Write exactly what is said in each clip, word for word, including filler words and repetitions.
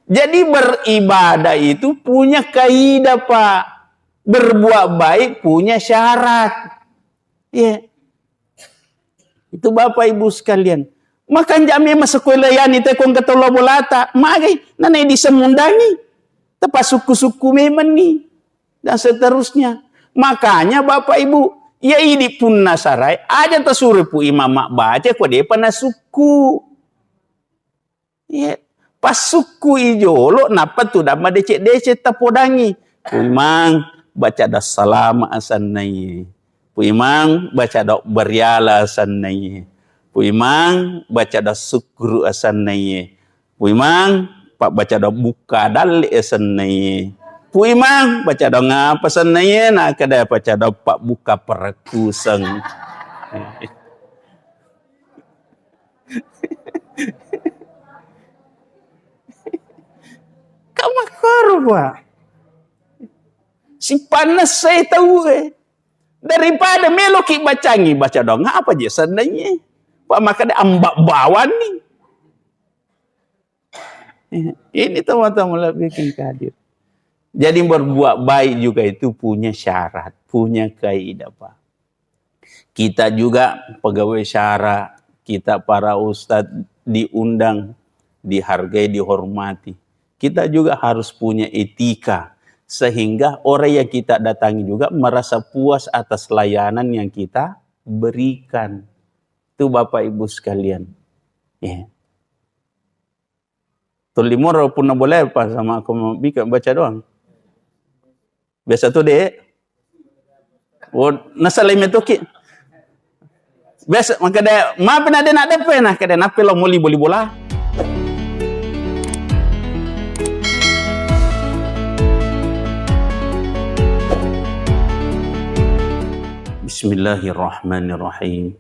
Jadi beribadah itu punya kaidah, Pak. Berbuat baik punya syarat. Iya. Itu Bapak Ibu sekalian. Maka jami masekolah yani te kong ketolo bolata. Magai, nanai disemundangi. Tepat suku-suku memang nih. Dan seterusnya. Makanya Bapak Ibu, ya idi punna sarai, aja tasuri Pu Imang mabbaca ko depa nasukku. Iya, passukku i jolo, nappa tudang madeceng-deceng tapodangi. Pu Imang, baca doa salama asannaiye. Pu Imang, baca doa beriala asannaiye. Pu Imang, baca doa sukkuru asannaiye. Pu Imang, pabbaca doa bukka dalle asannaiye. Pu Imang, baca doa ngapa asannaiye? Nakkeda baca doa pabbukka perekuseng. Kamakkoro, Pak. Sipanna sai tau, eh. Daripada meloki bacangi, baca doang apa je sennaiye. Pak, maka dia ambak bawani. Ini teman-teman lebih hadir. Jadi berbuat baik juga itu punya syarat, punya kaidah, Pak. Kita juga pegawai syara, kita para ustadz diundang, dihargai, dihormati. Kita juga harus punya etika, sehingga orang yang kita datangi juga merasa puas atas layanan yang kita berikan. Itu Bapak Ibu sekalian. Ya. Tollimoro punna boleh apa sama aku mau bika baca doang. Biasa tu, Dek. Oh, nasalai metoki. Biasa, maka dia, maaf na dia nak depe, nah, kada nape lo moli boli bola. Bismillahirrahmanirrahim.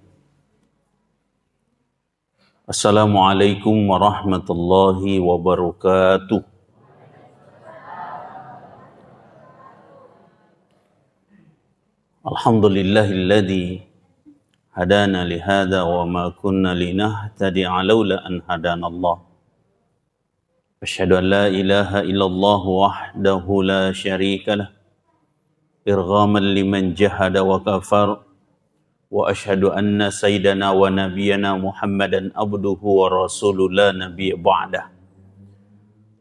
Assalamualaikum warahmatullahi wabarakatuh. Alhamdulillahilladzi hadana lihada wa ma kunna linahtadi'a laula an hadanallah. Asyhadu an la ilaha illallah wahdahu la syarika lah. Irghaman liman jahada wa kafar. Wa asyhadu anna sayyidana wa nabiyyana Muhammadan abduhu wa rasuluh la nabiyya ba'dah.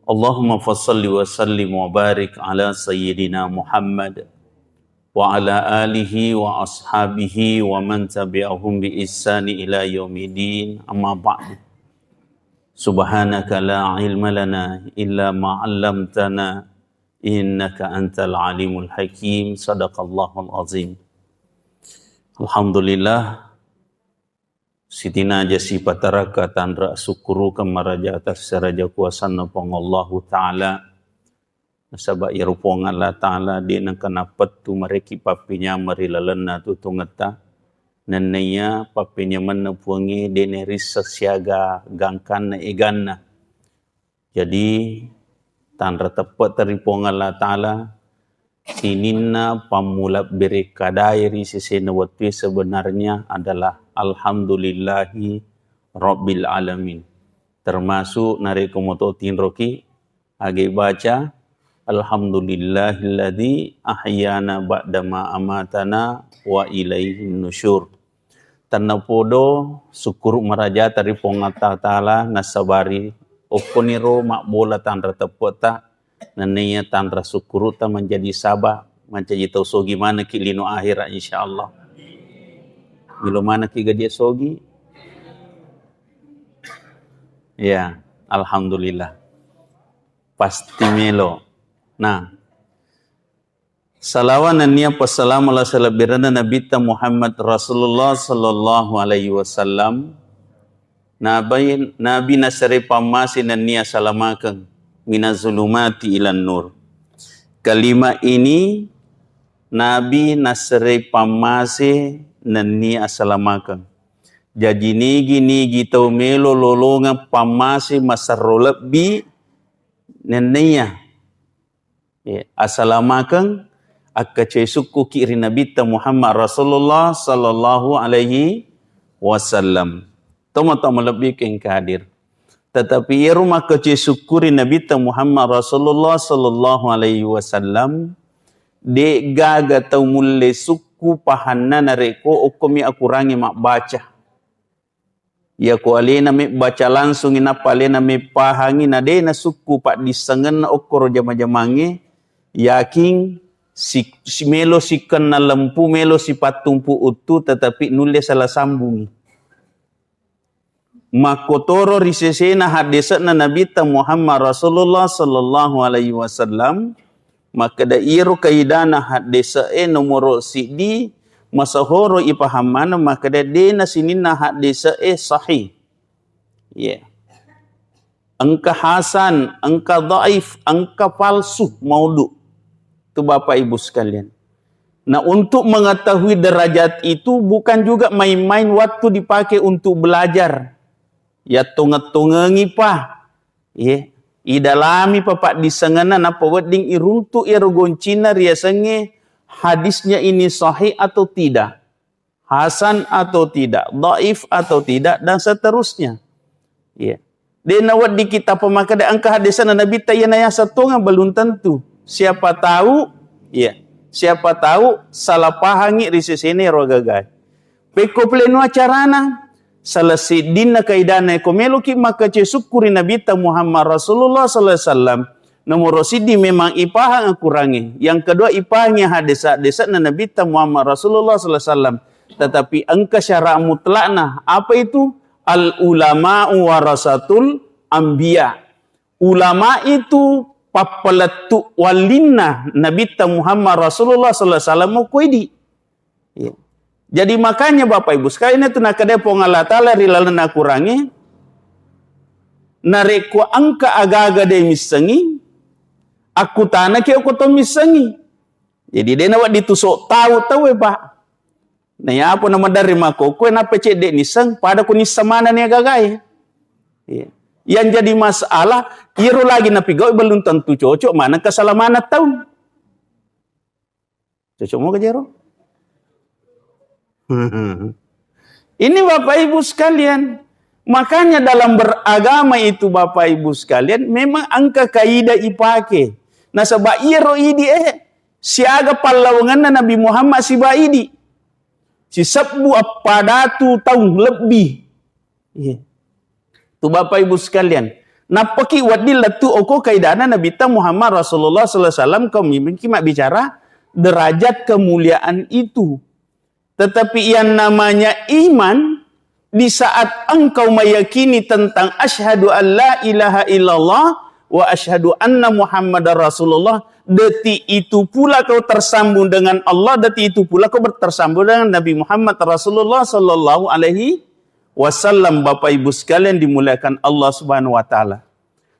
Allahumma fasalli wa sallim wa barik ala sayyidina Muhammad wa ala alihi wa ashabihi wa man tabi'ahum bi ihsani ila yaumiddin, amma ba'du. Subhanaka la ilma lana illa ma 'allamtana innaka antal alimul hakim. Sadaqallahul azim. Alhamdulillah, sitinaja sipatarakka tanra asukkurukeng maraja atas seraja kuasanna Puang Allahu Ta'ala. Nasaba iyaro Puang Allah Ta'ala de nengka nappettu marekki pappenyameng ri lalenna tutungetta. Nenniya pappenyamenna Puangnge de nerisseng siaga gangkanna eganna. Jadi, tanra teppetta ri Puang Allah Ta'ala, sininna pammula berekkadae ri sesena wettue sebenarnya adalah alhamdulillahi rabbil alamin. Termasuk narekko moto tinroki, age baca, "Alhamdulillahilladzi ahyana ba'dama amatana wa ilaihin nusyur." Tennapodo sukkuru marajata ri Puang Allah Ta'ala, nasabari okkoniro mabbola tanra teppetta, nenniya tanra sukkurutta mancaji saba, mancaji tau sogi manekki lino akhira, insyaallah. Milo manekki gaji sogi? Ya, alhamdulillah. Pasti melo. Nah, salawa nennia passalama la salebbirenna Nabitta Muhammad Rasulullah sallallahu alaihi wasallam. Nabi, Nabi nasere pammase nennia salamakeng minaz zulumati ilan nur. Kalimat ini Nabi nasere pammase nennia salamakeng. Jaji nigi-nigi tau melo lolongeng pammase maserro lebbi nennia. Ya, assalamakeng, akkacoe sukkuki ri Nabitta Muhammad Rasulullah sallallahu alaihi wasallam. Tomatoa malebbi keng kadir. Tetapi iyaro makkacai sukku ri Nabitta Muhammad Rasulullah sallallahu alaihi wasallam, de' gaga tau mulle sukku pahanna narekko okkomi akurangi mabbaca. Iyako alena mebbaca langsungi nappa alena mepahangi, na de' nasukku paddissengenna okkoro jama-jamangnge, yakin si-, si-, melo sikenna lempu, melo sipattumpu uttu, tetapi nulle salah sambungi. Makkotoro ri sesena haddese'na Nabitta Muhammad Rasulullah sallallahu alaihi wasallam, makkeda iyaro kaidana haddese'e nomoro siddi, masahoro ipaham maneng makkeda de' na sininna haddese'e sahih. Iya. Engka hasan, engka dhaif, engka palsu, maudhu. Tu Bapak Ibu sekalian. Nah, untuk mengetahui derajat itu bukan juga main-main waktu dipakai untuk belajar. Ya, tongeng-tongengi pa. Ye, idalami pa paddissengenna nappa wedding iruntu iyaro goncinna riasengnge hadisnya ini sahih atau tidak. Hasan atau tidak, dhaif atau tidak, dan seterusnya. Iya. De' nawedding kita pemakai engka haddese'na Nabitta iyana yaseng tongeng, belum tentu. Siapa tahu, iya. Siapa tahu salah pahangi ri sesena ero gagae. Pekko pleno acarana, salah siddinna kaidana ko meloki makkacai sukku ri Nabitta Muhammad Rasulullah sallallahu alaihi wasallam, nomoro siddi memang ipahang akurangi. Yang kedua, ipahangi haddese'na Nabitta Muhammad Rasulullah sallallahu alaihi wasallam. Tetapi engka syarat mutlakna. Apa itu? Al ulama'u warasatul anbiya. Ulama itu pappalettu wallinna Nabitta Muhammad Rasulullah sallallahu alaihi wasallam ko idi. Iya. Jadi makanya Bapak Ibu sekalian, itu nakkeda Puang Allah Ta'ala ri lalenna akurangi, narekko engka agaga de' missengi, akkutanaki okko to missengi. Jadi de' nawedding tu sok tau tauwe, Pak. Na yapo na maderri makkokkoe nappa cedde' nisseng, pada ko nisseng manenni agagae. Iya. Yang jadi masalah, iyaro lagi napigau belum tentu cocok maneng kesalamana tau. Cocok mau kejero? Ini Bapak Ibu sekalian, makanya dalam beragama itu Bapak Ibu sekalian, memang engka kaidah ipake. Nasaba iyaro idi e, siaga pallawangenna Nabi Muhammad siba idi. Sisebbu eppa datu taung lebbi. Iya. Tu Bapak Ibu sekalian, nappaki wedding lettu oko kaidana Nabitta Muhammad Rasulullah sallallahu alaihi wasallam, kaum mimiki mabbicara derajat kemuliaan itu. Tetapi yang namanya iman, di saat engkau meyakini tentang asyhadu an la ilaha illallah wa asyhadu anna Muhammadar Rasulullah, detik itu pula kau tersambung dengan Allah, detik itu pula kau tersambung dengan Nabi Muhammad Rasulullah sallallahu alaihi wasallam. Bapak Ibu sekalian dimuliakan Allah Subhanahu wa Ta'ala.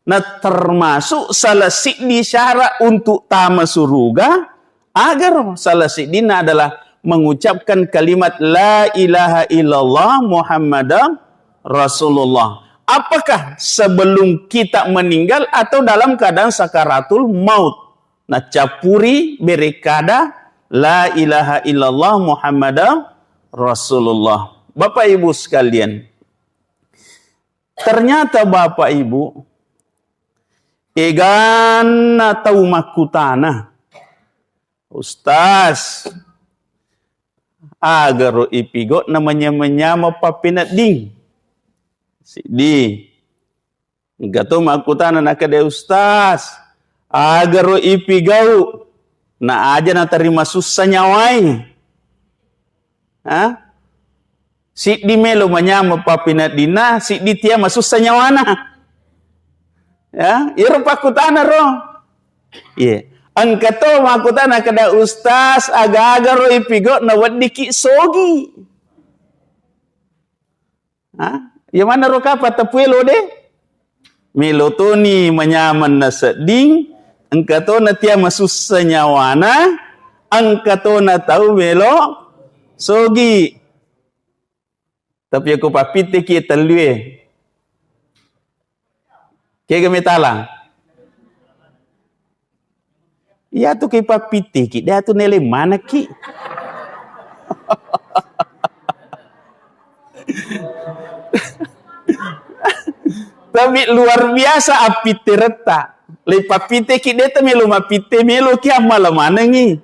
Nah, termasuk salah siddi syarat untuk tama suruga, agar salah siddina adalah mengucapkan kalimat la ilaha illallah Muhammadar Rasulullah. Apakah sebelum kita meninggal atau dalam keadaan sakaratul maut? Nacappuri berekkada la ilaha illallah Muhammadar Rasulullah. Bapak Ibu sekalian, ternyata Bapak Ibu, eganna tau makkutana, "Ustaz, agaro ipigau na manyameng-nyameng pappenedding?" Siddi. Engka to makkutana nakkeda, "Ustaz, agaro ipigau na aja natarima sussa nyawai?" Ha? Siddi melo manyameng pappeneddinna, siddi tia masussa nyawana. Ya, iyaro pakkutana ro. Iya. Engka to makkutana nakkeda, "Ustaz, aga-aga ro ipigau na weddikki sogi?" Ha? Iya manna ro kapang teppu elo de? Melo toni manyameng nasedding, engka to na tia masussa nyawana, engka to na tau melo sogi. Tapi ko pappitteki tellue. Kega metalang? Iyatu ki pappitteki, de atu nele manekki. Tapi luar biasa appitteretta. Leipappitteki de' ta melo mappitte, meloki ammala manengngi.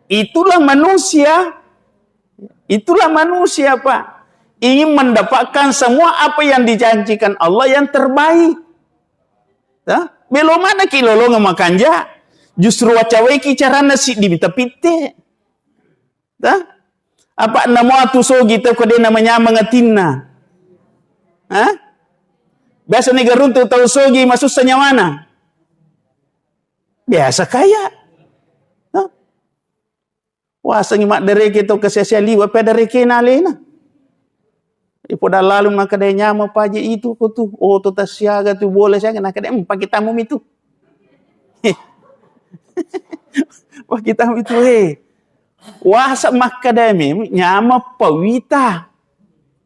Itulah manusia. Itulah manusia, Pak. Ingin mendapatkan semua apa yang dijanjikan Allah yang terbaik. Tah? Melo manekki lolongeng makanja. Justru wacawaiki carana siddi mita pitte. Tah? Apa namo atu sogi tau ko de' namanyameng atinna? Hah? Biasa ni garuntu tau sogi masussa nyawana. Biasa kaya. Tah? Wasengngi maddereke to kasiasia liwa' pe darekena alena. Ipoda lalu makkeda nyameng paje itu ko tu. Oh, to tasiaga tu bola siaga, nakkeda, "Hmm, pakitamu mitu." Pakitamu itu, eh. Wasa makkeda me nyameng pawita.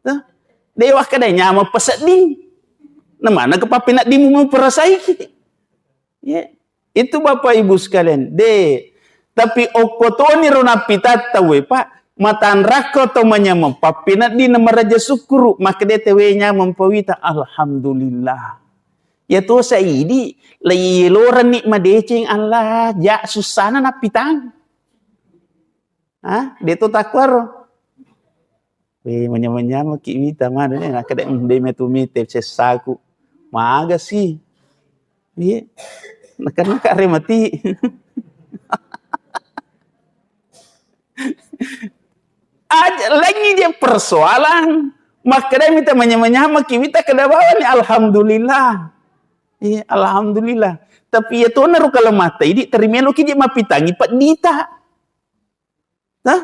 Tah? De' wakkeda nyameng pasedding. Namana ke pappeneddimmu memperasaiki. Ye. Itu Bapak Ibu sekalian. De. Tapi okko toni ro nappitatta we, Pak. Matanrakko to manyameng pappenedding na maraja sukkuru. Makkeda tewe nyameng pawita. Alhamdulillah. Ya to saidi, la iyelorenni madeceng Allah, ja sussana nappitang. Ah, de to takkuaro. Eh, manyameng-nyameng ki wita mana ni, nakkeda, "Hmm, de metu mite sessaku." Maga sih. Iya. Nakan-nakan re mati. Aja lagi dia persoalan. Makkeda mita manyameng-nyameng ki wita, keda bawani, "Alhamdulillah." Iya, alhamdulillah. Tapi ya tona ro kalau mata idi terimelo ki je mapitangi pedita. Hah?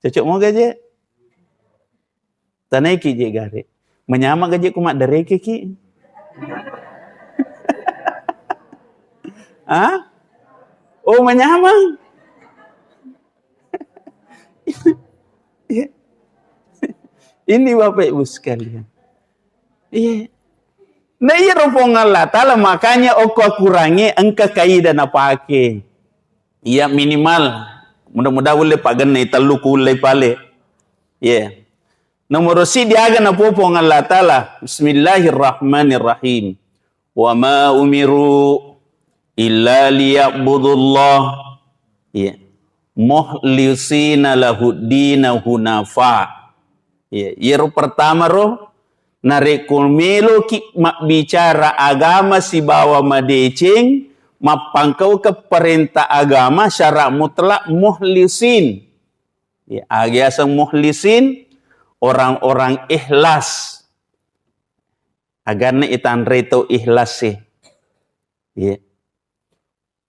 Cocok moga je? Tanaiki je gare. Manyameng gaje ku maddareke ki. Hah? Oh, manyameng. Iya. Ini Bapak Ibu sekalian. Iya. Nah, iya ro Puang Allah Ta'ala, makanya okko akurangnge engka kaida napake. Iya, minimal. Mudah-mudahan ulle pagenne tellu kulle pale. Iya. Nomoro siddi aga napo Puang Allah Ta'ala. Bismillahirrahmanirrahim. "Wa ma umiru illa liya'budullah." Iya. "Mukhlisina lahuddina hunafa." Iya. Iyaro pertama ro, narekko meloki mabbicara agama sibawa madeceng, mappangkau ke perintah agama, syara mutlak, mukhlisin. Iya. Aga yaseng mukhlisin, orang-orang ikhlas. Aganna itanre tau ikhlas e. Iya.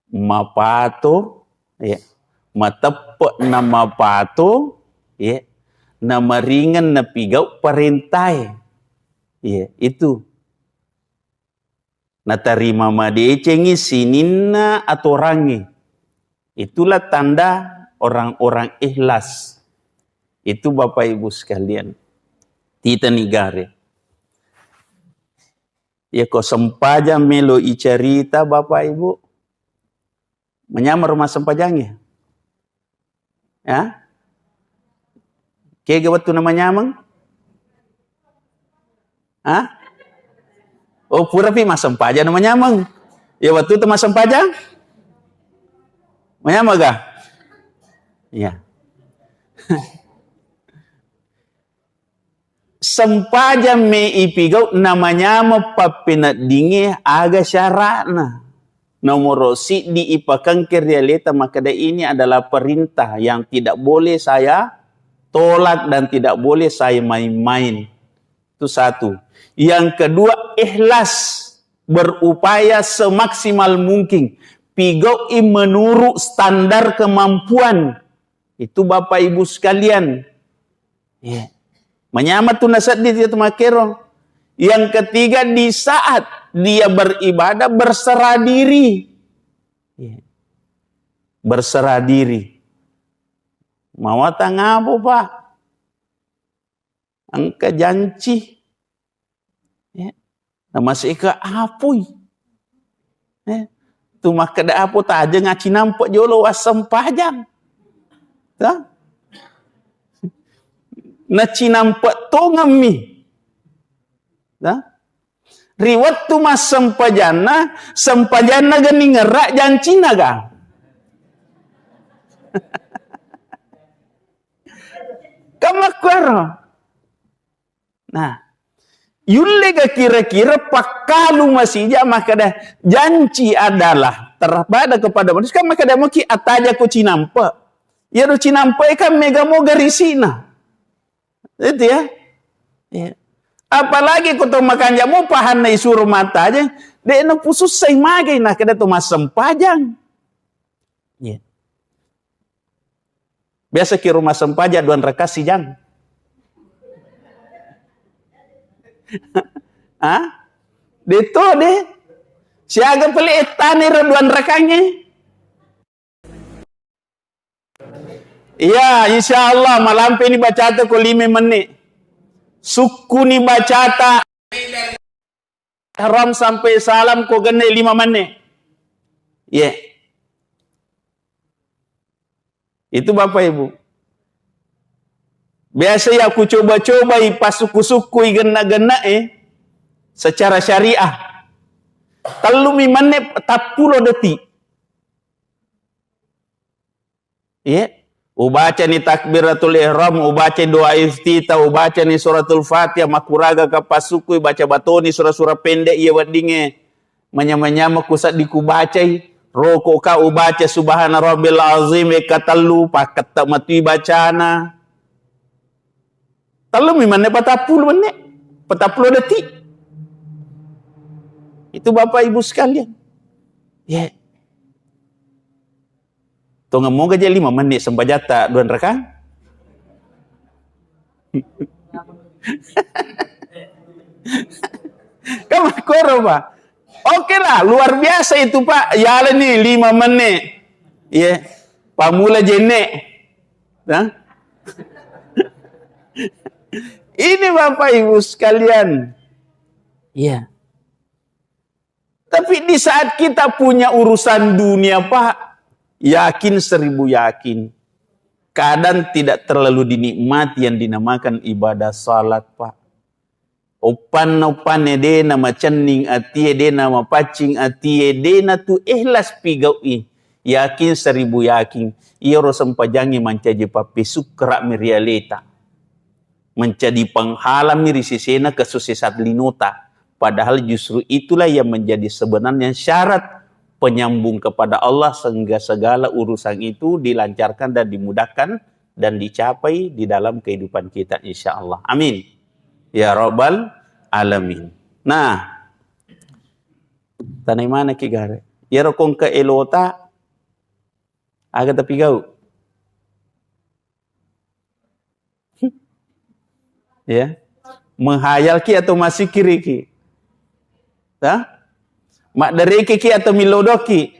Mapato, iya. Mateppe na mapato, iya. Namaringeng napigau parentae. Iya, itu. Natarima madecengi sininna atorangnge. Itulah tanda orang-orang ikhlas. Itu Bapak Ibu sekalian. Tita nigare. Yako sempajang melo icarita, Bapak Ibu. Manyameng ro massempajangnge? Ya? Kega wettu namanyameng? Hah? Oh, purapi massempajang namanyameng. Ya, wettu tu massempajang? Manyameng ga? Ya. Sempajang me ipigau namanyameng pappeneddingnge aga syara'na. Nomoro siddi ipakengke ri aleta makkeda ini adalah perintah yang tidak boleh saya tolak dan tidak boleh saya main-main. Itu satu. Yang kedua, ikhlas, berupaya semaksimal mungkin. Pigau'i menurut standar kemampuan. Itu Bapak Ibu sekalian. Iya. Manyameng tu nasedding tu makkero. Yang ketiga, di saat dia beribadah, berserah diri. Iya. Berserah diri. Mawatang apa, Pak? Engka janci. Ya. Namaseka apui. Eh, tu makkeda apo tajeng acinampe jolo wassempajang. Tah? Nacinampe tongemmi. Nah? Ri wettu massempajanna, sempajanna gani ngerra, jancina ga? Kan makkuaro. Nah, yulle ga kira-kira pakkalu masija makkeda janci adalah terpada kepada manusia, kan makkeda moki atajako cinampe. Iyaro cinampe kan mega mo garisina. Itu ya. Ya. Apalagi ko to makanja mo pahanna isuro matajeng, de' napusussai magai nakkeda to massempajang. Ya. Biasa ki rumah sempajang dua rakaat sijang. Ah? De' to de'. Siaga pale ettana ro dua rakaangnge. Iya, insya Allah malampe ni bacata ko lima menit. Sukku ni bacata. Haram sampai salam ko genne lima menit. Ye. Itu Bapak Ibu. Biasa ya ku coba-cobai pasukku-sukkui genna-genna e secara syariah. Tellumi menit tappulo detik. Iya. Ubacani takbiratul ihram, ubacai doa iftitah, ubacani suratul Fatihah, makkuraga ka pasukku, baca batoni sura-sura pendek iya weddingnge manyama-nyama ku seddi ku bacai, roko ka ubaca subhana rabbil azim wekka tellu, pakketta matui bacana. Tellumi menit, patappulo menit, patappulo detik. Itu Bapak Ibu sekalian. Ya. Tongeng moga je lima menit sempajatta dua rakaat. Kan makkoro, Pak. Oke lah, luar biasa itu, Pak. Yalani lima menit. Iya. Pamula jenne. Nah? Ini Bapak Ibu sekalian. Iya. Tapi di saat kita punya urusan dunia, Pak, yakin seribu yakin, kadang tidak terlalu dinikmati yang dinamakan ibadah salat, Pak. Uppanna-uppanna de' namacenning atie, de' namapaccing atie, de' natu ikhlas pigau'i. Yakin seribu yakin, iyaro sempajangnge mancaji pappesukkara' mi ri aleta. Menjadi penghalang mi ri sesena kesuksesan linota. Padahal justru itulah yang menjadi sebenarnya syarat penyambung kepada Allah sehingga segala urusan itu dilancarkan dan dimudahkan dan dicapai di dalam kehidupan kita, insya Allah. Amin. Ya Rabbal Alamin. Nah, tanai mana ki gare? Yaro kongke elota, aga tapi gau. Ya. Menghayal ki atau masikiri ki? Hah? Maddareke ki atau milodoki?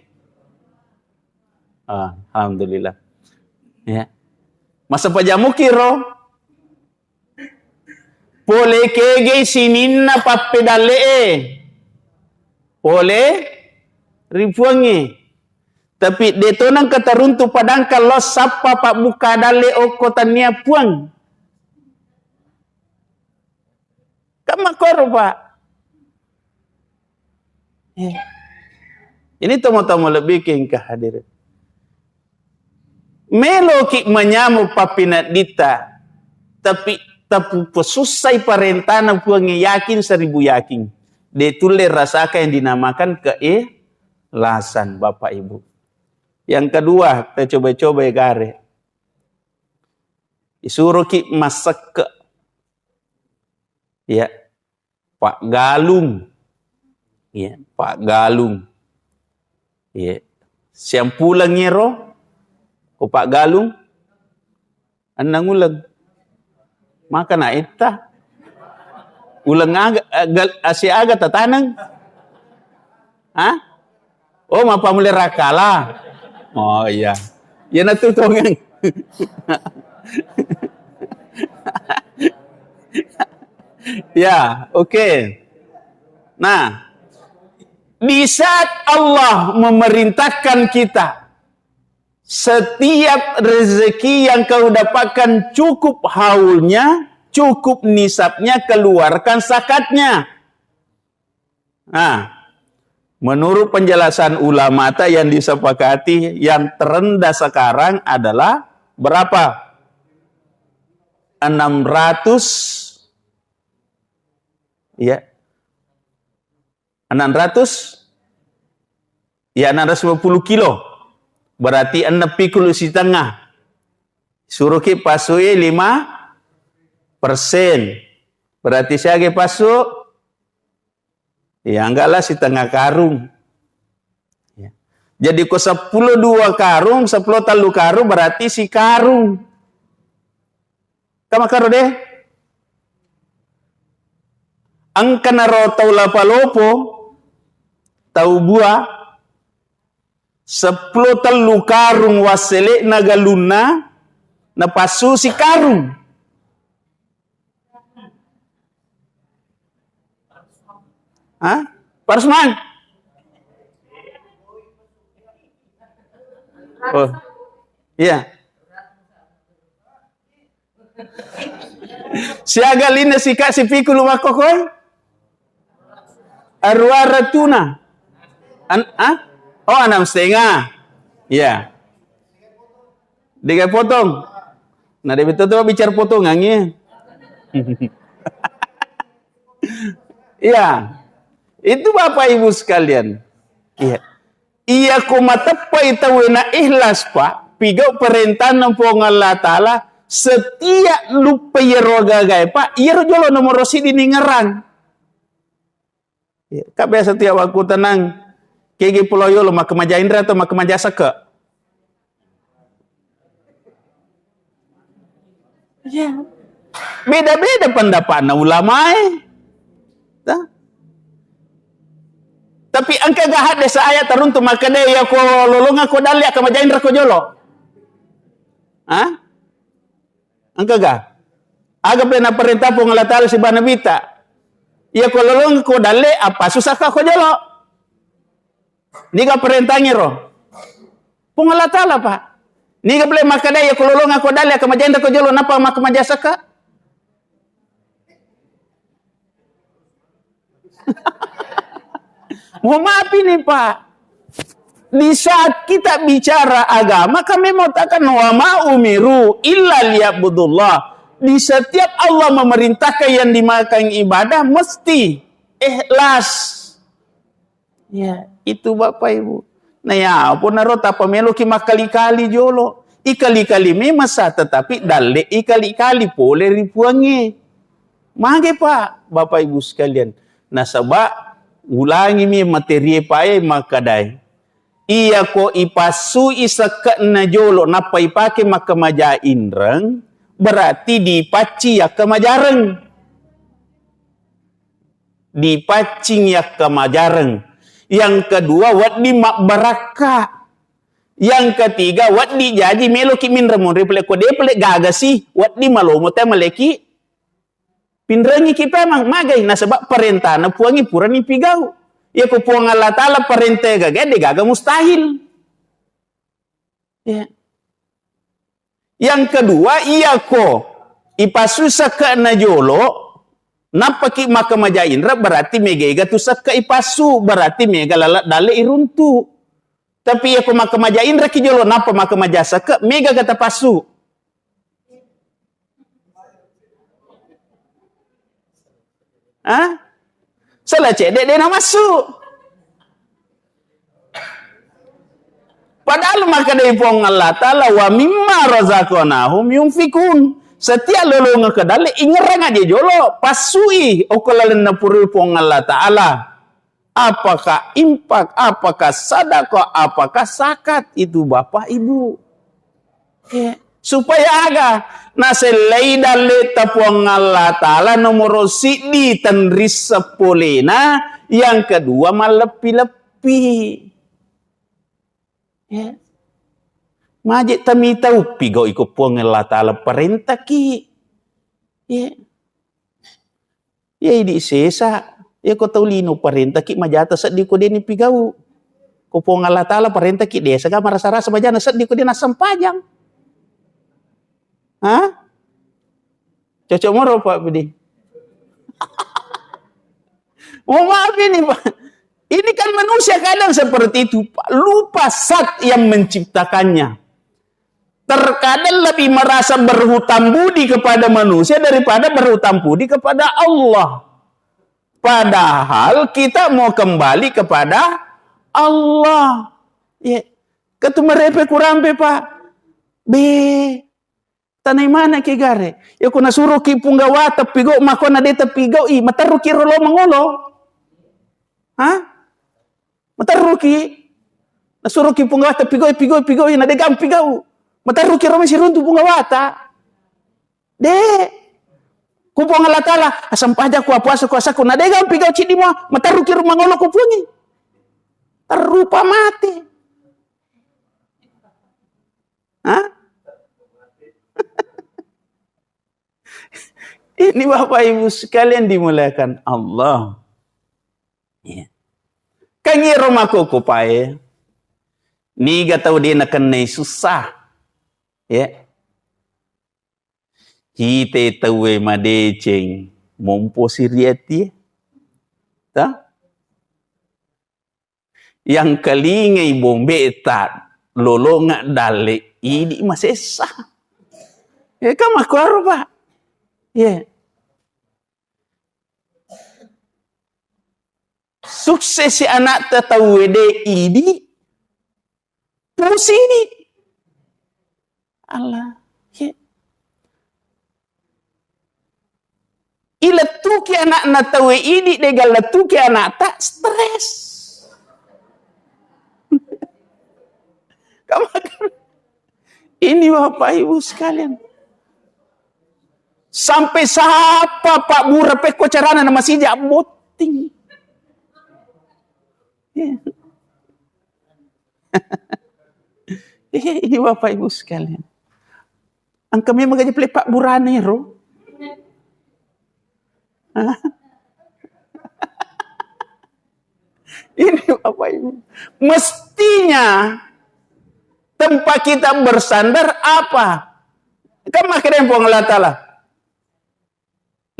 Ah, alhamdulillah. Ya. Masa pajamuki ro? Pole kegei sininna pappedalle e. Pole ri puangnge. Tapi de' to nengka taruntu padangkang lao sappa pabbuka dalle okko tania puang. Kan makkoro, Pak. Eh. Ini tomo-tomo lebih ke engka hadir. Meloki manyameng pappinadditta, tapi tapupesussai parentana Puangnge, yakin seribu yakin. De' tulle rasaka yang dinamakan keikhlasan, Bapak Ibu. Yang kedua, kita coba-coba ya gare. Isuroki massekke. Ya. Paggalung. Ya, paggalung. Ya. Siampuleng ero ko paggalung. Enneng uleng. Maka na etta. Uleng aga, eh, gal-, ase aga tataneng? Hah? Oh, mappammula rakkala. Oh, iya. Iya natu tongeng. Ya, oke. Nah, di saat Allah memerintahkan kita, setiap rezeki yang kau dapatkan cukup haulnya, cukup nisabnya, keluarkan zakatnya. Nah, menurut penjelasan ulamata yang disepakati, yang terendah sekarang adalah berapa? Enam ratus, ya. Enam ratus, ya, enam ratus lima puluh kilo. Berarti enneng pikulu sitengah. Suruki pasui lima persen. Berarti siaga pasu? Ya, anggaplah setengah karung. Ya. Jadi, ko seppulo dua karung, seppulo tellu karung, berarti sikarung. Ka makkaro de? Engka naro tau lapalopo, tau bua, seppulo tellu karung wassele'na galunna, napassu sikarung. Hah? Pak Rusman? Oh. Iya. Siaga linna sika sipikulu makkokoi? Arua ratuna. An-, ah? Oh, enam setengah. Iya. Dega potong. Nah, dia betul tuh bicara potongan ya. Iya. Itu Bapak Ibu sekalian. Iya. Iya ko mateppai tauwe na ikhlas, Pak, pigau perintahna Puang Allah Ta'ala, setiap lupa iyaro gagae, Pak, iyaro jolo nomoro siddi ningerang. Iya, ka biasa tiap waktu tenang, kegi pulau yolo, makkamaja inra atau makkamaja seke? Iya. Beda-beda pendapatna ulamae. Tah? Tapi engka ga hadis ayat teruntuk makkeda, iya ko lolonga ko dalle, akkamaja inra ko jolo. Hah? Engka ga? Aga pale naparenta Puang Allah Ta'ala sibawa Nabitta. Iya ko lolonga ko dalle, apa susahka ko jolo? Niga parentangngero? Puang Allah Ta'ala, Pak. Niga pale makkeda, iya ko lolonga ko dalle, akkamaja inra ko jolo, nappa makkamaja seke? Mohon maaf ini, Pak. Di saat kita bicara agama, kami mengatakan, "Wa ma umiru illa liya'budullah." Di setiap Allah memerintahkan yang dimakan ibadah, mesti ikhlas. Ya, itu Bapak Ibu. Nah, ya, apa naro tappa meloki makkali-kali jolo. Ikali-kali memang sah, tetapi dalle ikali-kali pole ri Puangnge. Mage, Pak, Bapak Ibu sekalian. Nasaba ulangi mi materie pae makkadai. Iya ko ipassui sekke'na jolo nappa ipake makkamaja inreng, berarti dipaccing yakkamajareng. Dipaccing yakkamajareng. Yang kedua, wedding mabbarakka. Yang ketiga, wedding jaji meloki minreng monri pale ko de pale gagasi, wedding malomo te maleki pinrengiki pemang, magai, nasaba parentana Puangnge purani pigau. Iya ko Puang Allah Ta'ala parenta gaga, de gaga mustahil. Ya. Yang kedua, iya ko ipassu sekke'na jolo, nappaki makkamaja inreng, berarti mega ega tu sekke ipassu, berarti mega lala dalle iruntu. Tapi iya ko makkamaja inrengki jolo, nappa makkamaja sekke, mega ga tapassu? Hah? Sala cedde de namassu. Padahal makkedai Puang Allah Ta'ala, "Wa mimma razaqnahum yunfikun." Setiap lolongeng ke dalle, ingerang aja jolo, passui okko lalenna purui Puang Allah Ta'ala. Apakah infak, apakah sadaqah, apakah zakat itu Bapak Ibu? Ya. Supaya aga? Nasellei dalleta Puang Allah Ta'ala nomoro siddi tenrisseng polena, yang kedua malleppi-leppi. Ya. Maje tamitau pigau iko Puang Allah Ta'ala parentaki. Ya. Iya idi sesa, iya ko tau lino parentaki majata seddi ko deni pigau. Ko Puang Allah Ta'ala parentaki desa ga marasa-rasa majana seddi ko dena sempajang. Hah? Cocok moro, Pak Budi. Mohon maaf ini, Pak. Ini kan manusia kadang seperti itu, Pak. Lupa zat yang menciptakannya. Terkadang lebih merasa berhutang budi kepada manusia daripada berhutang budi kepada Allah. Padahal kita mau kembali kepada Allah. Ya. Ketu merepe kurampe, Pak. Be. Tanai mana ke gare? Ya, ko nasuroki punggawa tepigau, makona de tepigau i, materruki rolo mangolo. Ha? Materruki. Nasuroki punggawa tepigau, pigau, pigau, na de gampigau. Materruki ro siruntu punggawa ta. De. Ku Puang Allah Ta'ala, asampaja ku apuasa ku asaku, na de gampigau cidi mo, materruki ro mangolo ku Puangi. Terrupa mati. Hah? Ini Bapak Ibu sekalian dimuliakan Allah. Ya. Kan iro makkokkopae, niga tau de nakennai sussa. Ya. Ite tauwe madeceng, mompo siriati. Ta? Yang kelingai bombeta lolonga dalle idi masessa. Ya kan makkuaro, Pak. Ya. Sukses si anak tau wede idi pusini. Allah. Ya. Ilettuki anakna tauwe idi, dega lettuki anakta, stres. Kamu akan, ini Bapak Ibu sekalian. Sampai sapa Pak Bura pekko carana na masija botting. Iya. Iya, ini Bapak Ibu sekalian. Engka memang gaji pele Pak Burane ro. Hah? Ini Bapak Ibu. Mestinya tempat kita bersandar apa? Kan makkeda Puang Allah Ta'ala,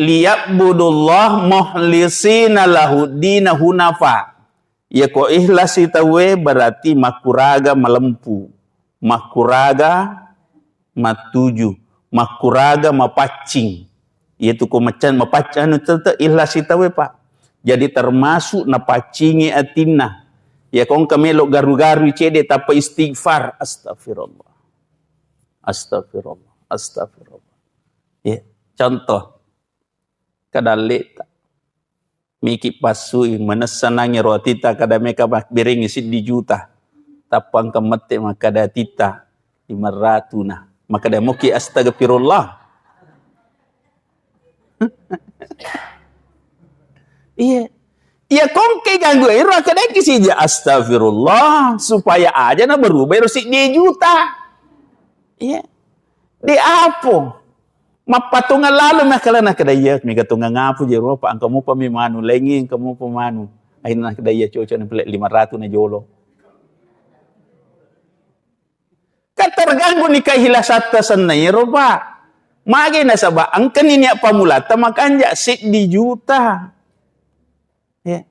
"Liya'budullah mukhlisina lahuddina hunafa." Yako ikhlas i tauwe berarti makkuraga malempu, makkuraga mattuju, makkuraga mapaccing. Iyatu ko macca-, mapaccing anu tette ikhlas i tauwe, Pak. Jadi termasuk napaccingi atinna. Yako engka melo garu-garu cede tappa istighfar, astagfirullah. Astagfirullah. Astagfirullah. Ya, contoh. Kadalleta. Miki passui, manessa nangi ro atita kada meka mabbéréngngi siddi juta. Tappa engka mette makkada atita lima ratu na. Makkada moki astagfirullah. Iya. Iya kongke ganggu ero akkadaki sija astagfirullah supaya aja na berubah ero siddi juta. Iya. Di apo? Mappatongang lalo makkala nakkeda iya, mega tongang apo je ro, Pak, engka mopa mi manu, laingngi engka mopa manu. Akhirna nakkeda iya, cocok na pale lima ratu na jolo. Kan terganggu ni kaihlasatta senna ero, Pak. Magi nasaba engkani niat pamulatta makanja siddi juta. Ya.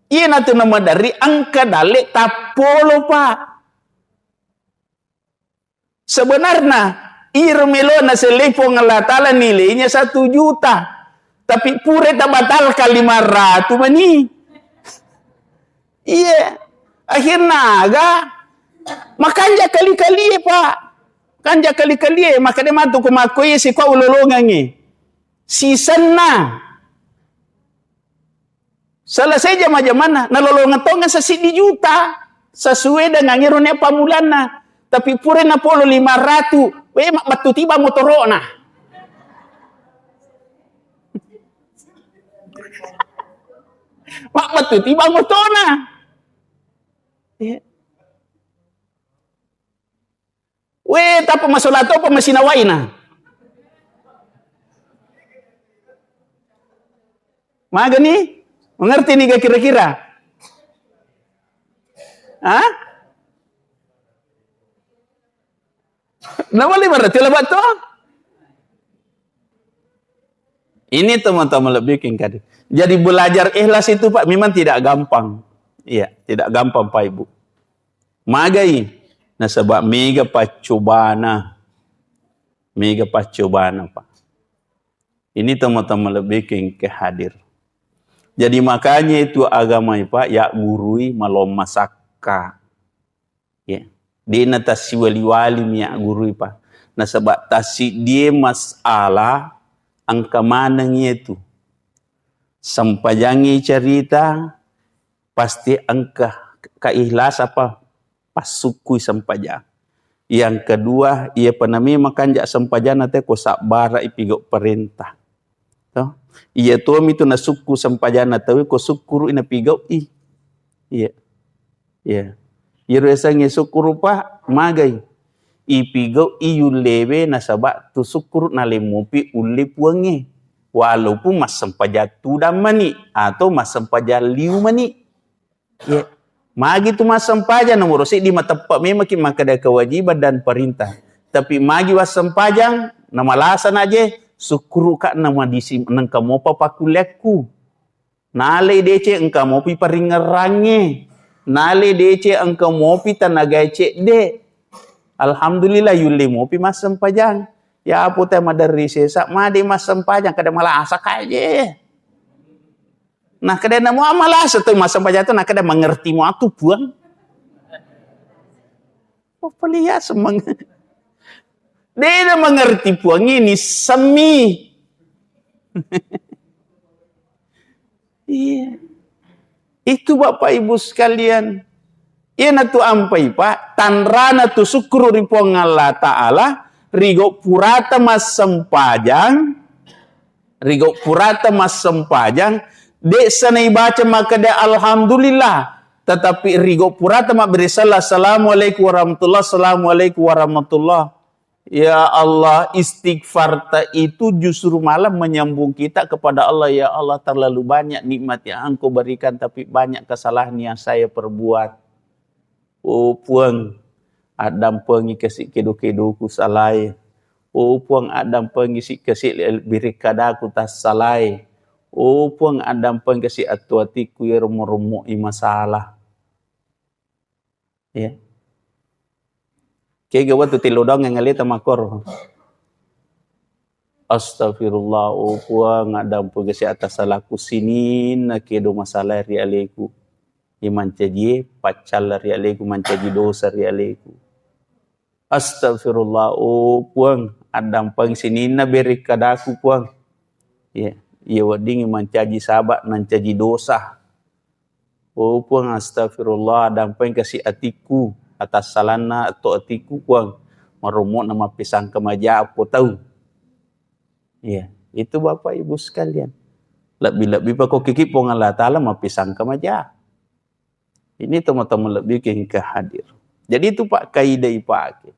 Iyanatu namaderri engka dalle tappolo, Pak. Sebenarna, iro melona sellei Puang Allah Ta'ala nilainya satu juta. Tapi pura tabatalkan lima ratu mani. Iya. Akhirna aga? Makanja kali-kalie, Pak. Kanja kali-kalie, makkeda matu ko makkoe sikua ulolongangngi. Sisenna. Selesai jama-jamanna, nalolongeng tongeng sesiddi juta sesuai dengan ero nia pammulanna. Tapi pura napolo lima ratu, we, mabbattu tiba motoro'na. Mabbattu tiba motona. Iya. We, tappa masola topa masinawaina. Magani? Mengerti niga kira-kira? Hah? Nama lima ratu lah, Pak, to? Ini teman-teman lebih kengkadi. Jadi belajar ikhlas itu, Pak, memang tidak gampang. Iya, tidak gampang, Pak Ibu. Magai? Nasaba mega paccobana. Mega paccobana, Pak. Ini teman-teman lebih kengke hadir. Jadi makanya itu agama, Pak, ya gurui malomma sakka. Ya. Dena tassiwali-wali mi ya gurui, Pak. Nasaba tassidie masalah engka maneng itu. Sempajangi cerita, pasti engka keikhlasan apa passukkui sempajang. Yang kedua, iya panami makanja sempajana te ko sabbara ipigau perintah. To? Iya tomi tu nasukku sempajana tawi ko sukkuru ina pigau i. Iya. Iya. Iyaro yasengnge sukkuru, Pak, magai. Ipigau i yullewe nasaba tu sukkuru nalemopi ulle puangnge. Walaupun massempajang tudang mani atau massempajang liu mani. Iya. Magi tu massempajang nomoro seddi mateppe memaki makkeda kewajiban dan perintah. Tapi magi wassempajang namalasa naje, sukkuruka namadisi nengka mopa pakkulleakku. Nalai deceng engka mopi paringngerangnge. Nalai deceng engka mopi tanagai cedde. Alhamdulillah yulle mopi massempajang. Ya apo te maderri sesa, made massempajang, kada malasa kaje. Nah, kada namo malasa tu massempajang tu, nah, kada mengerti mo atu puang. Oh, pelias meng-, dena mengerti puang ini semi. Iya. Itu Bapak Ibu sekalian. Iyanatu ampai, Pak, tanrana tu sukkuru ri Puang Allah Ta'ala, rigo purata massempajang, rigo purata massempajang, de sana ibaca makkeda alhamdulillah, tetapi rigo purata mabbere sala, assalamualaikum warahmatullah, assalamualaikum warahmatullah. Ya Allah, istighfar ta itu justru malah menyambung kita kepada Allah. Ya Allah, terlalu banyak nikmat yang Engkau berikan, tapi banyak kesalahan yang saya perbuat. Oh Puang, addampengi kasi kedo-kedoku salai. Oh Puang, addampengi si kasi birekkadaku tassalai. Oh Puang, addampengi kasi atu-atiku ya romo-romo i masalah. Ya. Kega watu tilodong yang ngaleta makor. Astagfirullah, oh Puang, addampu gasi atas salaku sininna kedo masalah ri aleku. Imancaji paccalla ri aleku, mancaji dosa ri aleku. Astagfirullah, oh Puang, addampeng sininna berekkadaku, Puang. Ya, iya wedding mancaji saba, nancaji dosa. Oh Puang, astagfirullah, addampeng kasi atikku, atas salanna to atikku, Puang. Marommo na mappisangka maja ko tau. Iya, itu Bapak Ibu sekalian. Lebbi-lebbi pa ko kiki Puang Allah Ta'ala mappisangka maja. Ini teman-teman lebih ke hadir. Jadi itu Pak kaidah ipake.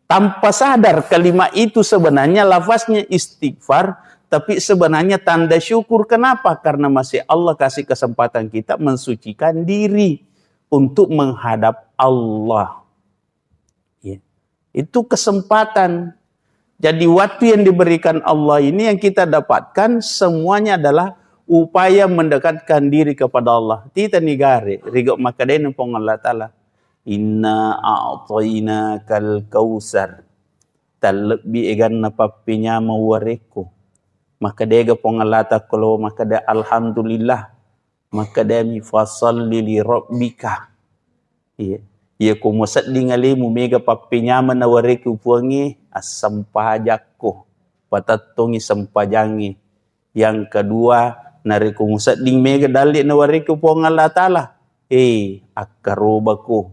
Tanpa sadar kalimat itu sebenarnya lafaznya istighfar, tapi sebenarnya tanda syukur. Kenapa? Karena masih Allah kasih kesempatan kita mensucikan diri untuk menghadap Allah. Ya. Itu kesempatan. Jadi waktu yang diberikan Allah ini yang kita dapatkan semuanya adalah upaya mendekatkan diri kepada Allah. Tita nigare, rigo makkedai Puang Allah Ta'ala, "Inna a'tainakal kautsar." Tallebbi eganna pappenyameng warekko. Makkedega Puang Allah Ta'ala ko lo makkeda, "Alhamdulillah." Makkedami, "Fasalli li rabbika." Iya. Iya ko musedding alemu mega pappenyameng na warekko Puangnge, assempajakko. Patettongi sempajangnge. Yang kedua, narekko musedding mega dalle na warekko Puang Allah Ta'ala, eh, akkarobako.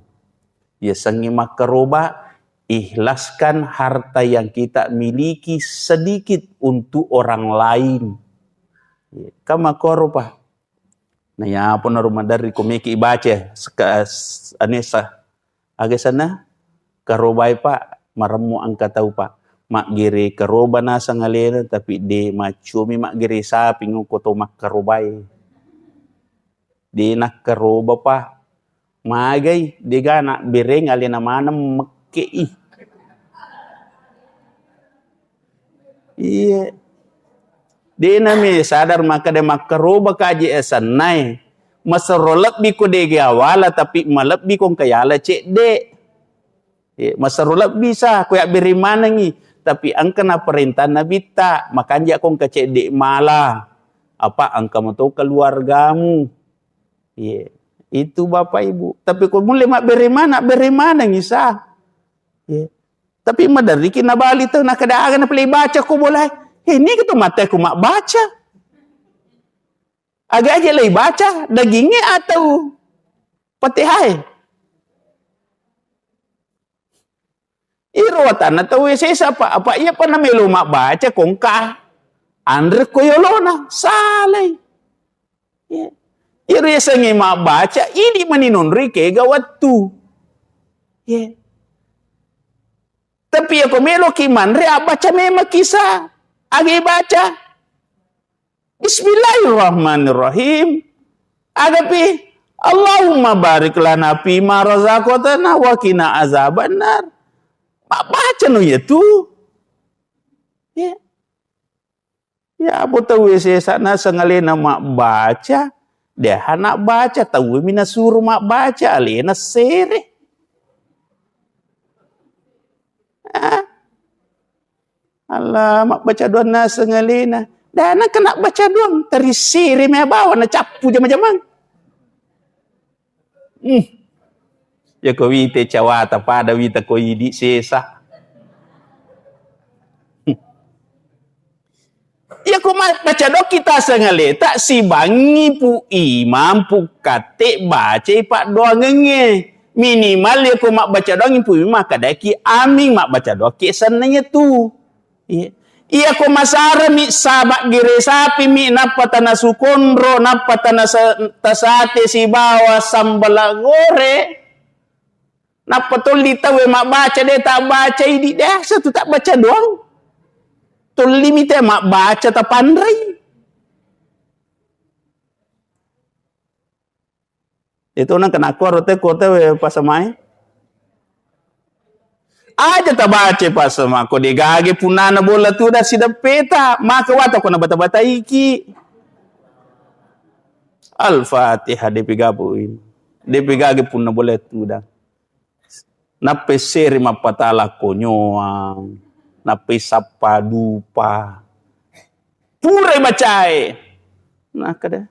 Yasengnge makkaroba, ikhlaskan harta yang kita miliki sedikit untuk orang lain. Iya, kan makkoro, Pak. Na yapo na rumaderri ko meki ibaca seka-, s-, anessa. Aga sana? Karobai, Pak, maremmu engka tau, Pak. Maggere karoba nasang alena, tapi de maccomi maggere sapi ngoko to makkarobai. De nakkaroba, Pak. Magai, dega na bereng alena maneng mekke i. Iya. De' nami sadar makkeda makkaroba kaji esannae. Masero lebbi ko dege awala, tapi malebbi ko engka yala cedde'. Ye, masero lebbi sa ko yabbere manengi, tapi engka na perintah Nabitta, makanja ko engka cedde' mala, apa engka mato keluargamu. Ye, itu Bapak Ibu. Tapi ko mulle mabbere mana, bere manengi sa. Ye. Tapi maderriki nabali tau, nakkeda aga napale baca ko bolae. He, niga tu mate ko mabbaca. Aga aja lei baca, dagingnge atau Fatihah e? Iro watanna tau sesa apa, apa iya pa namelo mabbaca ko engka anre ko yolona, salai. Ya. Iro yasengnge mabbaca, idi mani nonroi kega wettu. Ya. Tapi yako meloki manre, abbaca memang kisa. Agi baca. Bismillahirrahmanirrahim. Agapi, Allahumma barik lana fima razaqtana wa qina azabannar. Mabbaca no iya tu. Ya. Ya, apa tau sesa naseng alena mabbaca, de hana baca, tau mi nasuro mabbaca, alena sere. Ah. Allah, mabbaca doang naseng alena. Dana kena baca doang, teri sere mea bawang, nacappu jama-jamang. Hmm. Ya ko wite cawata, pada wita ko idi sesa. Hmm. Ya ko ma-, baca doang kita sengaleta, sibangi pu imam, pu kate, bacai paddoangengnge. Minimal ya ko mabbaca doang pu imam, makkadaki amin, mabbaca doang ki senna iya tu. Iya. Iya ko masarami sabak gere sapi mi, nappa tanasu konro, nappa tanasa-, tasate sibawa sambala gore, nappa tolli tauwe mabbaca, de tabbaca idi, de asa tu tabbaca doang. Tolli mi te mabbaca tapanrei. Itu nang kena kuaro te kote we pasamae. Aja tabaca pasama ko de gage punnana bola tudang sideppeta, maka wata ko nabata-bataiki. Al-Fatihah, depi gabu ini. Depi gage punna bola tudang. Nappai seri mappatala konyoang, nappai sappa dupa. Purai bacae. Nakkeda.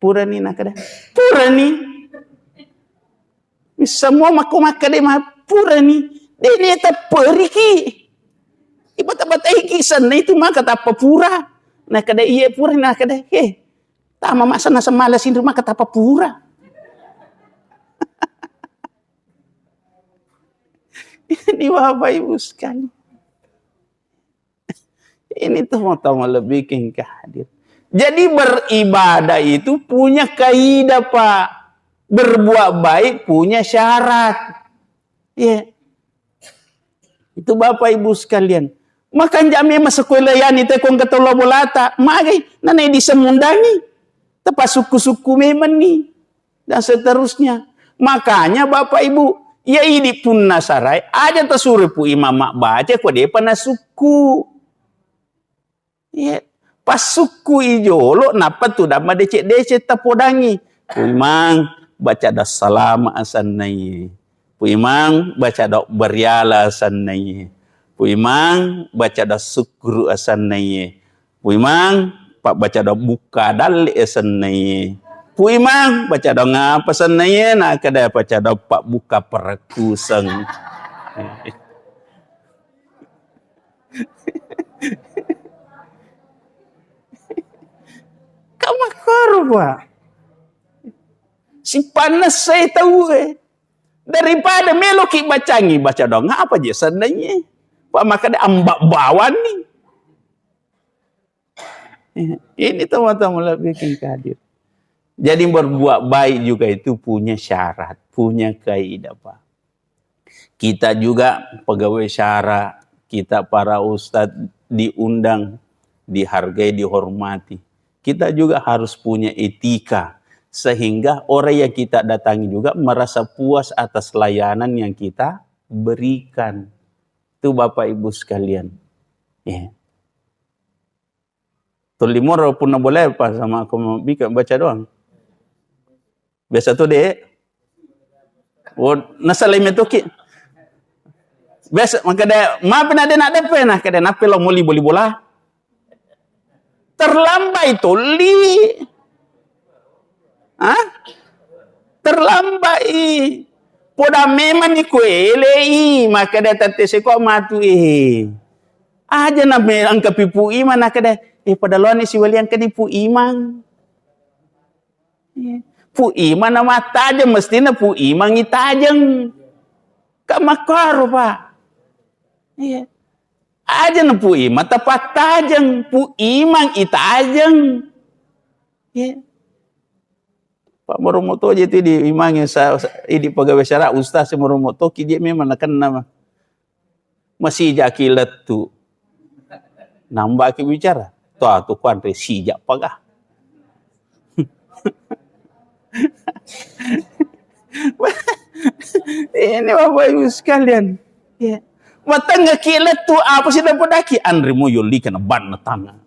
Purani nakkeda. Purani. Semua makko makkeda ma purani. Dene tepperiki. Ibata-bataiki senna itu maka tappa pura. Nakkeda iye purani nakkeda. He. Tama masa naseng mala sinri maka tappa pura. Ini Bapak Ibu sekalian. Ini tuh mau tahu lebih ke hadir. Jadi beribadah itu punya kaidah, Pak. Berbuat baik punya syarat. Iya. Itu Bapak Ibu sekalian. Makanja memang sekolah yani te kong ketolo bolata. Magai, nanai disemundangi. Tepa sukku-sukku memang nih. Dan seterusnya. Makanya Bapak Ibu, ya idi punna sarai, aja tasuro pu imam mabbaca ko depa nasukku. Iya. Pas sukku i jolo, nappa tudang madeceng-deceng tapodangi. Pu imang, baca doang salama asannaiye. Pu imang, baca doang bariala asannaiye. Pu imang, baca doang sukkuru asannaiye. Pu imang, pabbaca doang bukka dalle asannaiye. Pu imang, baca doang apa asannaiye? Nakkeda baca doang pabbukka perekkuseng. Kamakkoro, Pak. Sipannessai tauwe. Daripada meloki bacangi, baca doang apa je sennaiye. Pak, makkeda ambak bawanni. Ini teman-teman lebih hadir. Jadi berbuat baik juga itu punya syarat, punya kaidah, Pak. Kita juga pegawai syara, kita para ustadz diundang, dihargai, dihormati. Kita juga harus punya etika, sehingga orang yang kita datangi juga merasa puas atas layanan yang kita berikan. Itu Bapak Ibu sekalian. Ya. Tolli moro punna bola apa sama aku mau bika baca doang. Biasa tu, Dek. Oh, nasalai metoki. Biasa, makkeda, maaf na de nak depe, nah, kada nape lo moli boli bola. Terlambat tolli. Hah? Terlambat i. Poda memang ni kuelei, makkeda tette seko matu i. Aja na me engka pipu i mana kada, eh, pada loani siwali engka ni Pu Imang. Iya. Pu Imang na mattajeng, mestina Pu Imang itajeng. Ka makkaro, Pak. Iya. Aja na Pu Imang tapattajeng, Pu Imang itajeng. Iya. Pak, moromo to je tu di Imang sa-, sa-, idi pegawai syara, ustaz, moromo to ki je memang nakenna ma-, masijaki lettu. Nambaki bicara. Toh, tu kuanre sijak paga. Ini Bapak Ibu sekalian. Ya. Matangga ki lettu apa sih dapat daki? Anre mo yoli kena ban na tangan.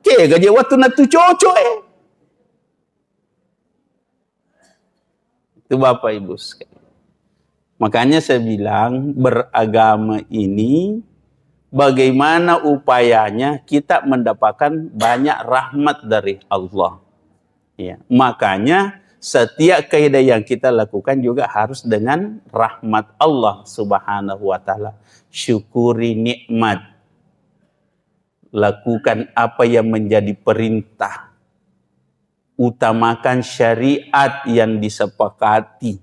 Ke gaje waktu na tu cocok eh. Itu Bapak Ibu sekalian. Makanya saya bilang, beragama ini bagaimana upayanya kita mendapatkan banyak rahmat dari Allah. Ya, makanya setiap kaidah yang kita lakukan juga harus dengan rahmat Allah Subhanahu wa Ta'ala. Syukuri nikmat. Lakukan apa yang menjadi perintah. Utamakan syariat yang disepakati,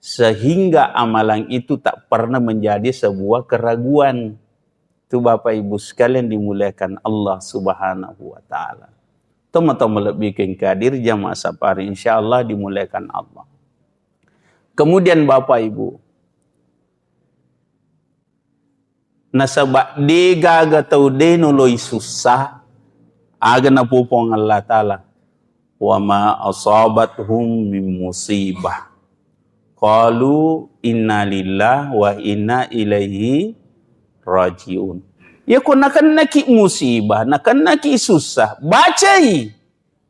sehingga amalan itu tak pernah menjadi sebuah keraguan. Itu Bapak Ibu sekalian dimuliakan Allah Subhanahu wa Ta'ala. Teman-teman lebih ke hadir jamaah safari, insya Allah dimuliakan Allah. Kemudian Bapak Ibu, nasaba de gaga tau de noloi sussa, aga napu Puang Allah Ta'ala, "Wa ma asabathum min musibah, qalu inna lillahi wa inna ilaihi raji'un." Ya ko nakennaki musibah, nakennaki sussa, bacai,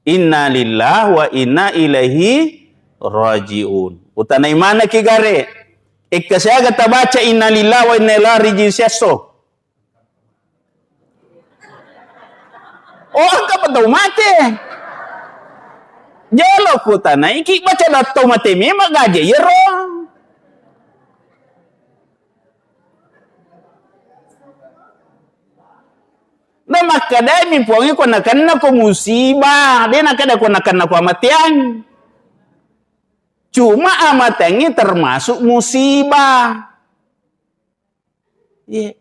"Inna lillahi wa inna ilaihi raji'un." Utanai manaki gare. Ekka siaga tabaca "Inna lillahi wa inna ilaihi raji'un" siesso? Oh, engka pa tau mate. Jolo kutanaiki baca dattau mate memang gaje yero. Na makkedai mi Puangnge ko nakenna ko musibah, de nakkeda ko nakenna ko amateang. Cuma amateangnge termasuk musibah. Iya.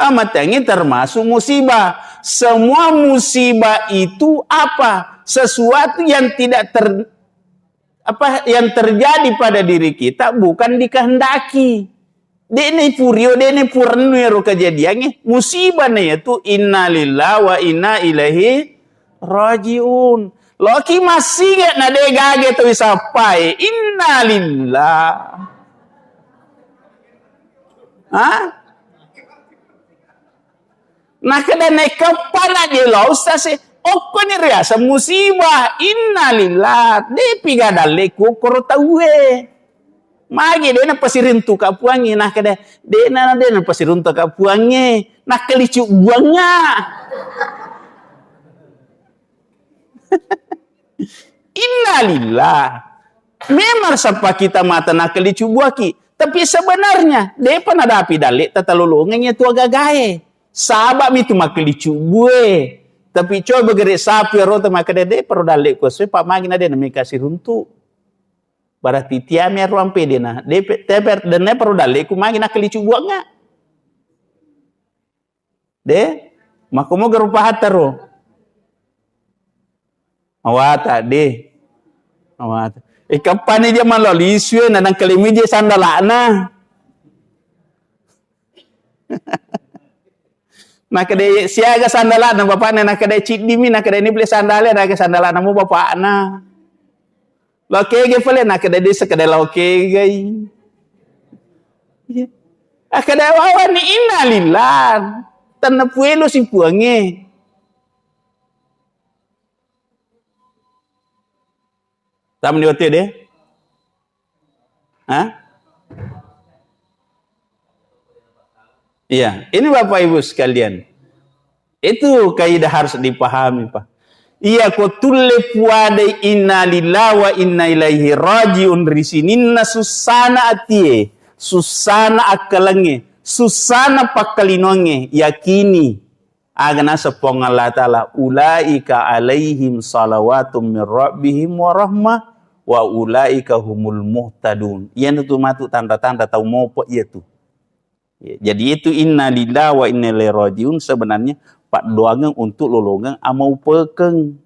Amateangnge termasuk musibah. Semua musibah itu apa? Sesuatu yang tidak ter-, apa, yang terjadi pada diri kita bukan dikehendaki. De'na ipurio, de'na ipurennu ero kejadiangnge, musibah na iyatu, innalillahi wa inna ilaihi raji'un. Loki massinge na de gage tau isappai, innalillah. Ha? Nakkeda naikeppa na je lo ustaz e, okkoni riaseng musibah, innalillah, depi ga dalleku okkoro tauwe. Magi de napasiruntuka Puangnge, nakkeda, de na, de napasiruntuka Puangnge, nakkalicu buangnga. Innalillah. Memang sappa kita mata nakkalicu buaki, tapi sebenarnya depa nadapi dalle tatalolongeng iya tu agagae. Saba mitu makkalicu bue. Tapi coba gere sapi ero ta makkeda, de pero dalle kuaso, pa magi na de namika siruntu. Berarti tiami ero ampe dena. De pe-, teper dena perlu dalleku magi nakkalicu buangnga. De, makkomo garu pahattaro. Awata de. Awata. Ikappani je malo lisue na nangkalimi je sandalana. Nakkeda siaga sandalana bapakna, nakkeda ciddimi, nakkeda ini beli sandale, nakkeda sandalana mu bapakna. Lo kege pale, nakkeda desa kada lo kegai. Iya. Akkeda wawani innalillah. Tennapuelo si Puangnge. Tamani wettu de? Hah? Iya, ini Bapak Ibu sekalian. Itu kaidah harus dipahami, Pak. Iya, ko tulle puadai inna lillahi wa inna ilaihi rajiun ri sininna sussana atie, sussana akkalengnge, sussana pakkalinoangnge, yakini. Aga naseng Puang Allah Ta'ala, "Ulaika alaihim salawatum min rabbihim wa rahmah, wa ulaika humul muhtadun." Iyana tu matu tanra-tanra tau mopo iya tu. Ya, jadi itu inna lillahi wa inna ilaihi rajiun sebenarnya paddoangeng untuk lolongeng amaupekeng.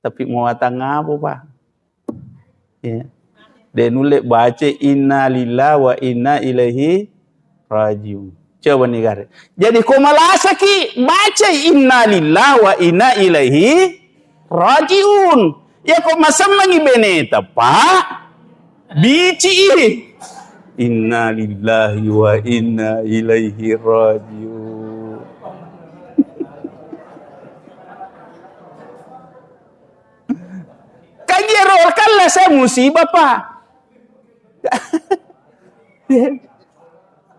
Tapi muatan apa, Pak? Ya. De nulle baca inna lillahi wa inna ilaihi rajiun. Coba ni gare. Jadi ko malasaki baca inna lillahi wa inna ilaihi rajiun. Ya ko masemmangi beneta, Pak. Bici. Inna lillahi wa inna ilaihi rajiun. Kan iyaro kalla saya musibah, Pak.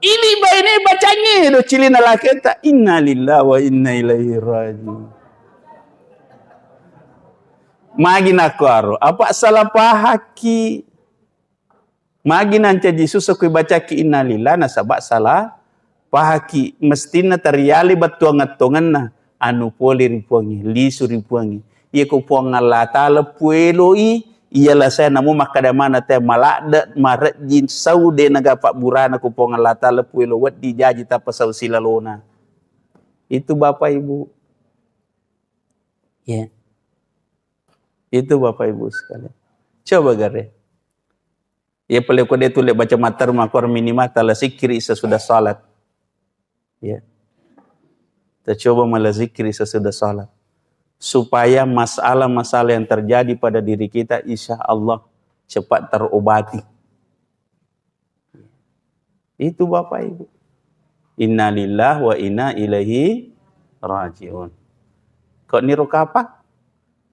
Ini baine bacangnge do cilina laketa. Inna lillahi wa inna ilaihi rajiun. Magi nakkuaro, apa salah pahakki? Magi nancaji susa kui bacakki innalillah nasaba salah pahaki. Mestinna tariali bettuangettongenna, anu pole ri Puangnge, lisu ri Puangnge. Iya ko Puang Allah Ta'ala pueloi, iya lasai namo makkada mana te maladde, marejjing, sau de naga pabburana ko Puang Allah Ta'ala puelo weddi jaji tappa sau silalona. Itu Bapak Ibu. Ya. Itu Bapak Ibu sekalian. Coba gare. Ya, pale ko de tulle baca matter makor minimal tala zikri sesudah salat. Ya. Kita coba malah zikri sesudah salat. Supaya masalah-masalah yang terjadi pada diri kita, insya Allah cepat terobati. Itu Bapak Ibu. Innalillah wa inna ilaihi rajiun. Kok niru kapang?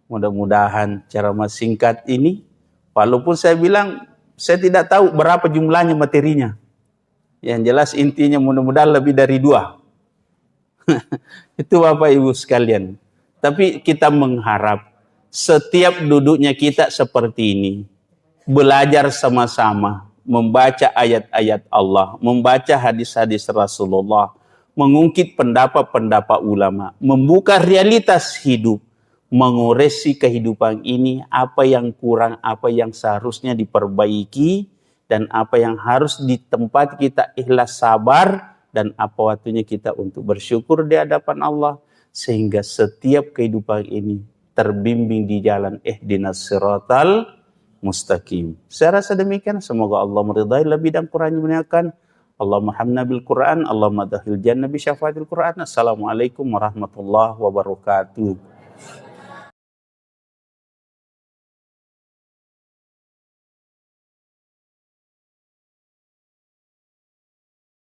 Mudah-mudahan ceramah singkat ini, walaupun saya bilang, saya tidak tahu berapa jumlahnya materinya. Yang jelas intinya mudah-mudahan lebih dari dua. Itu Bapak Ibu sekalian. Tapi kita mengharap setiap duduknya kita seperti ini, belajar sama-sama, membaca ayat-ayat Allah, membaca hadis-hadis Rasulullah, mengungkit pendapat-pendapat ulama, membuka realitas hidup, mengoreksi kehidupan ini, apa yang kurang, apa yang seharusnya diperbaiki, dan apa yang harus di tempat kita ikhlas sabar, dan apa waktunya kita untuk bersyukur di hadapan Allah, sehingga setiap kehidupan ini terbimbing di jalan ihdinas siratal mustaqim. Saya rasa demikian. Semoga Allah meridai lebih dan kurangnya, muliakan. Allahumma hamna bil Quran, Allahumma dakhil jannah bi syafaatil Quran. Assalamualaikum warahmatullahi wabarakatuh.